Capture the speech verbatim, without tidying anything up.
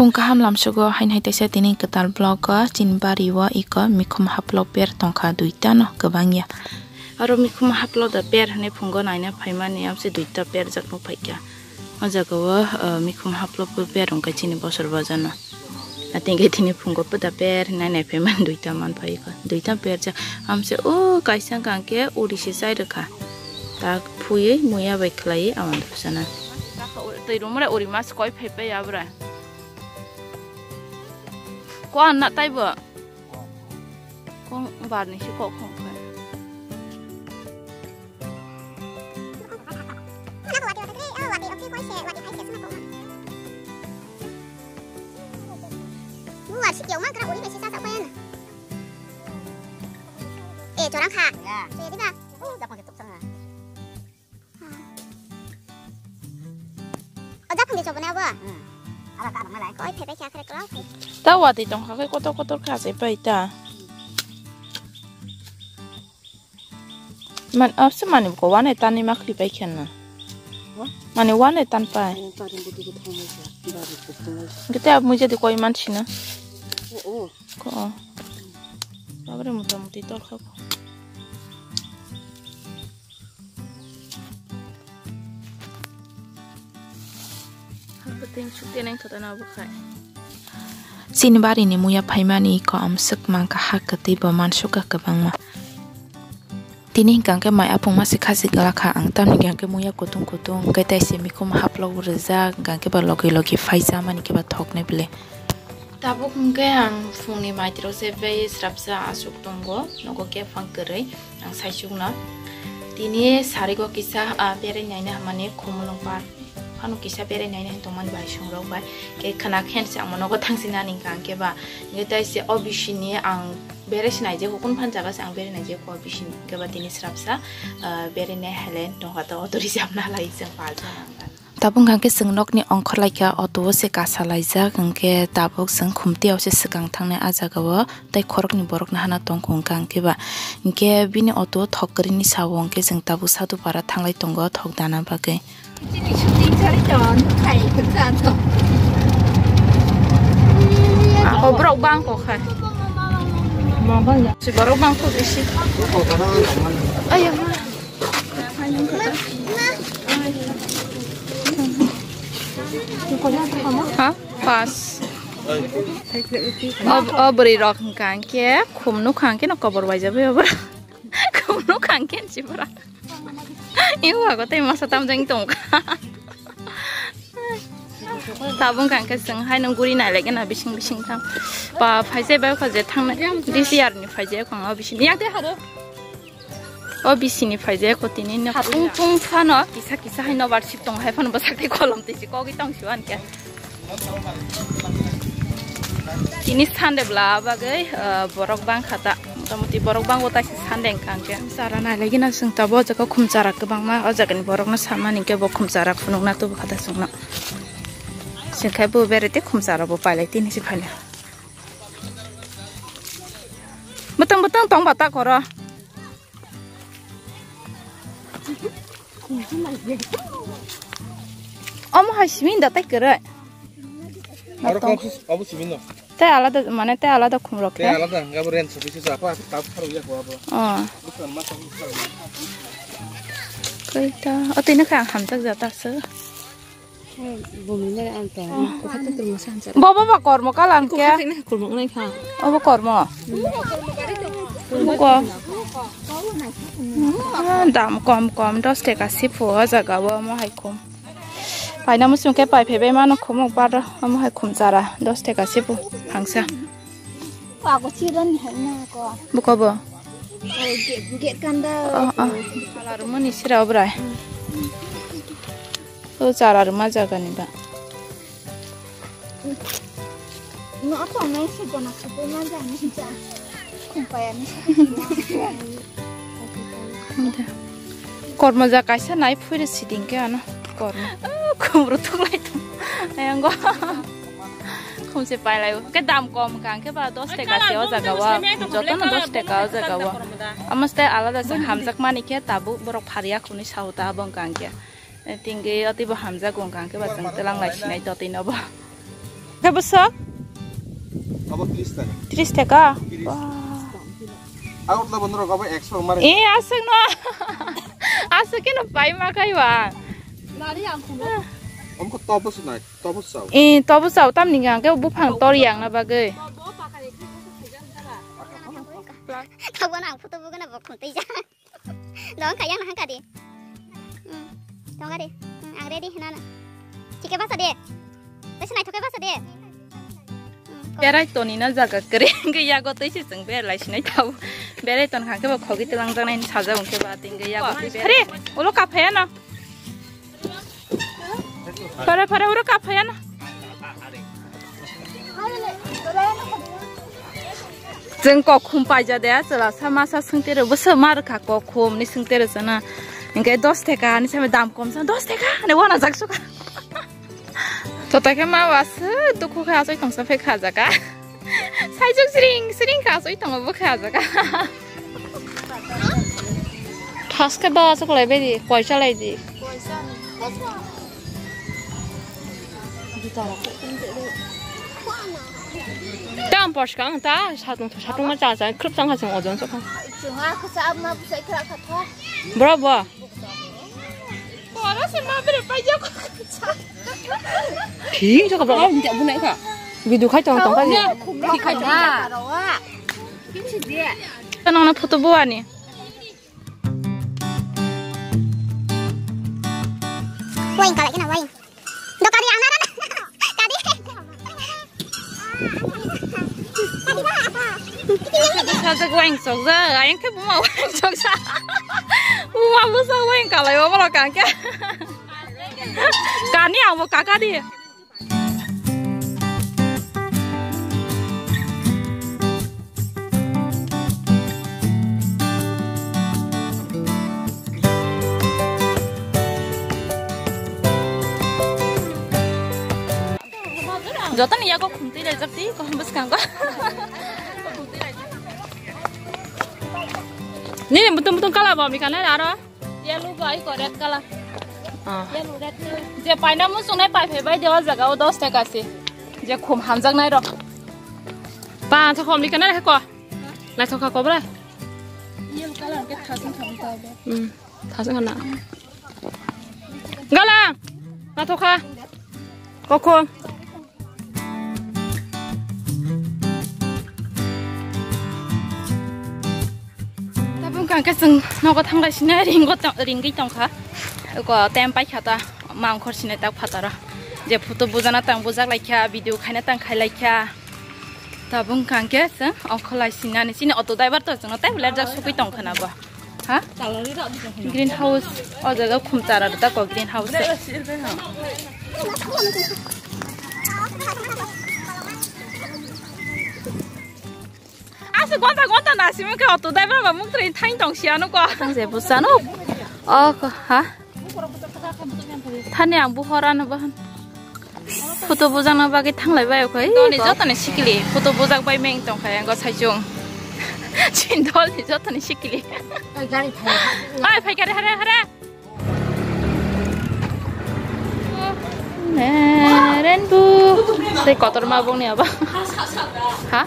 Wng kaham lamsugo haini hai teisa tini kwtal vlog o chini bari o iko mikhum haplo per tongkha duita no kwbangya. Aro mikhum haplo da per hwnwi phungo naina phaimani amse duita per jak no phaikha. O jaga o, uh, mikhum haplo per wngkha chini bosor bajana. Atingkhe tini phungo pwda per hinai naiphai man duita man phaikha. Duita per cha amse o kaisa hwnkha hwnkhe uri se chai rwkha. Tak phuiwi muya bai khlaiwi awan dusana. Twi rumre uri mas koi phai phai abra. Ko anna taibo. Kong bar ni si kok khong khe. Eh, jorang kha. Ya. Saya tiba. Oh, dapat ketuk sana. O japhang de chobonai abo? Hmm. Ala ka nang lai. Koi phai bai kha kre klau phai. Ta watwi tong kha khe kotor kotor kha se pai ta. Man, abse mani ko wane tan ni ma khri pai khen na. Wa? Mani wane tan pai. Ang ta rin budu budu thang mai sa. Ba ri ko thang mai sa. Gete ab mui jadi koi man sina. O, o. Ko. Babare mota moti tol kha ko. Chini barini muya phaimani ko amswk mankha ha kwtwi bo mansukha kwbangma. Tini hwnkha khe mai apung mase khasi glak kha ang tamni hwnkha khe muya kutung kutung hwnkhe tei se mikhum haplok rijak hwnkha khe ba logi logi phaijak mani khe ba thoknai bwle. Tabuk hwnkhe ang phungni maitrok se bai srapsa aswk tongo, nogo khe phang kwrwi ang saichukno. Tini sarigo kisa, ah, berai naina hwnmani Khumulwng park phano kisa berai naina hwn tongmani bai songrok bai. Khe khwna khe se ang nogo thangsinani hwnkha ang khe ba. Hwnkhe tei se o bisini ang berai se naijak, hukun phan jaga se ang berai naijak o bisini hwnkhe ba tini srapsa, ah, berai nai hai le tongkha to auto reserve na lai chwng palsa nang. Tabuk hwnkha khe chwng nokni ongkhor laikha, auto o se kasa laijak, hwnkhe tabuk chwng khumti o se swkang thangnai ah jaga o, tei khoroknwi borok no hana tongkha hwnkha hwnkhe ba. Hwnkhe bini auto o thok kwrwini sa o hwnkhe chwng tabuk Sadupara thanglai tongo thok dana bagwi. O borok bang kok hai. Si borok bang kok isi. Ayo ma. Ha? Pas. O, o bwrwi rok hwnkha hwnkhe khum nukha hwnkhe no kobor waijagwi o borok. Khum nukha hwnkhe si borok. Ego tei masa tamjani tongkha. Tabuk hwnkha hwnkhe chwng haino guri nailaikhe na bising bising tam. Ba phaijai bai kha je thangnai D C R ni phaijai kha o bising. Yak de haro. O bisini phaijak ko tini no. Hatung tung phano kisa kisa hai nobar sip tong hai phano bwsakte kolom twi si kogwi tong si wankhe. Tini Sunday bwla bagwi, ah, borok bang kha ta. Motamoti borok bang bo taisa Sunday hwnkha hwnkhe. Chara nai lagi na chwng tabuk o jaga khum chara kwbangma o jagani borokno samani hwnkhe bo khum chara phunukna tubu kha ta chwngno. Chwng khai bo berete khum chara bo pailai tini si phailai. Bwtang bwtang tong ba ta koro. Omo hai simi da tai kwrwi. Aro kok abo simi no. Tei alada mane tei alada khum rok. Tei alada hwnkhe abo rent office se apa ta pharo ya ko abo. Oh. Bukan masa bukan. Koi ta. O tini kha hamjak jata se. Bobo ba kormo kalan ke? Obo kormo. Buko. Ah, dam kom kom dos teka sifu o jaga o omo hai khum. Paina muchung ke pai phebe mano khum bar omo hai khum chara dos teka sifu hangsa. Ko ako chiron ni hai na ko. Buko bo. Get kanda. Oh, oh. Alar mani sira obrai. O chara rwma jaga ni ba. No apa nai se gona se ma ja ni ja. Kumpaya ni. Kormo ja kaisa nai phuire siding ke ano. Kormo. Khumru thuklai thum. Ayango. Khumse pailai. Ke dam kom kang ke ba dos teka se o jaga wa. Joto no dos teka o jaga wa. Amaste alada se hamjak mani ke tabu borok phariya khuni sauta abong kang ke. Tingwi o teibo hamjago wngkha, hwnkhe ba chwng twlang lai sinai totwi no bo. Khe bwswk? Abo tris taka. Tris taka? Tris. Wah. Ang utla bono rok abo ekso mare. Eh, aswk no. Aswk khe no pai ma khai ba. Nari ang kumo. Omkho tobo sunai, tobo sao. Eh, tobo sao tamni hwnkhe buphang tor yang na bagwi. Tabo na ang photo bo gana bo khum tei ja. Dong kha yang na hangka di. Hmm. Dong kha di. Hmm, ang ready hinana. Chike basa de. Basi naithok khe basa de. Hmm, ko- Berai toni na jaga kwrwi hwnkhe yago twi se chwng berai lai sinai tabo. Berai ton kha khe bo khogwi twlang jaknai sajak hwnkhe ba twi hwnkhe yago twi berai. Hare, ulo kaphaya no. Phare, phare, uro kaphaya na. Chwng kokhum paija de, chwla sa masa swngtero, bwswk ma rwkha kokhum ni swngtero chana. Hwnkhe dos taka ni samai dam kom sa, dos taka ni wana jak suka. Totai khe ma was dukhu kha, asoi tongsa phe kha jaga. Saijak siring siring kha, asoi tongo bo kha jaga. Thaske ba aswk lai bai di, koi cha lai di. Tam pors kang ta, satung satung ma cha cha, krup sang ha sung ojon so kha. Chunga khusa abma busai kra kha tha. Bro, bo. Pora se ma bere pai ja ko. Thik jaka bro, nja bu nai kha. Video khai tong tong kha. Thik khai tong. Kanang na photo bo ani. Waing kalai kena waing. Do kadi ana na. Kadi. Sajak waing sokjak, ayang khe buma waing sokjak. Buma bwsa waing kalai o borok kang khe. Kani abo kakadi. Joto ni yago khumtwi laijak twi, ko bwskango. Nini mutung mutung kala bo, mi kana aro? Yellow bai ko red color. Ah. Yellow, red color. Je paina muchungnai pai phai bai de o jaga o dos taka se. Je khum hamjaknai rok. Pa, thok khom ni kana ko. Lai thok kha ko bra. Yellow color ke thasung thang ta ba. Hmm. Thasung khana. Gala. Na thok kha. Koko. Tabuk hwnkha khe chwng nogo thanglai sina ringwi tongkha. Eko time paikha ta mangkhor sinai tak phataro. Je photo bujana tang bujak laikha, video khaina tang khai laikha. Tabuk hwnkha khe chwng ongkholai sinani chini auto driver to chwngno tei lerjak sugwi tongkha na bo. Ha? Green house, o jaga khum chara rwta ko green house se. Asa gonta gonta nasimi khe auto driver ba muk trai thain tong siya no ko. Tang je busa no. O ko, ha? Thani ang buhor ano bahan. Photo bujangna bagwi thanglai bai kho. Dol ni joto ni sikili photo bujak bai meng tong kha, ang go sai chung. Chin dol ni joto ni sikili. Oi, gari phai. Oi, phai gari, hare, hare. Ne, renbu. Tei kotor ma bong ni aba. Ha?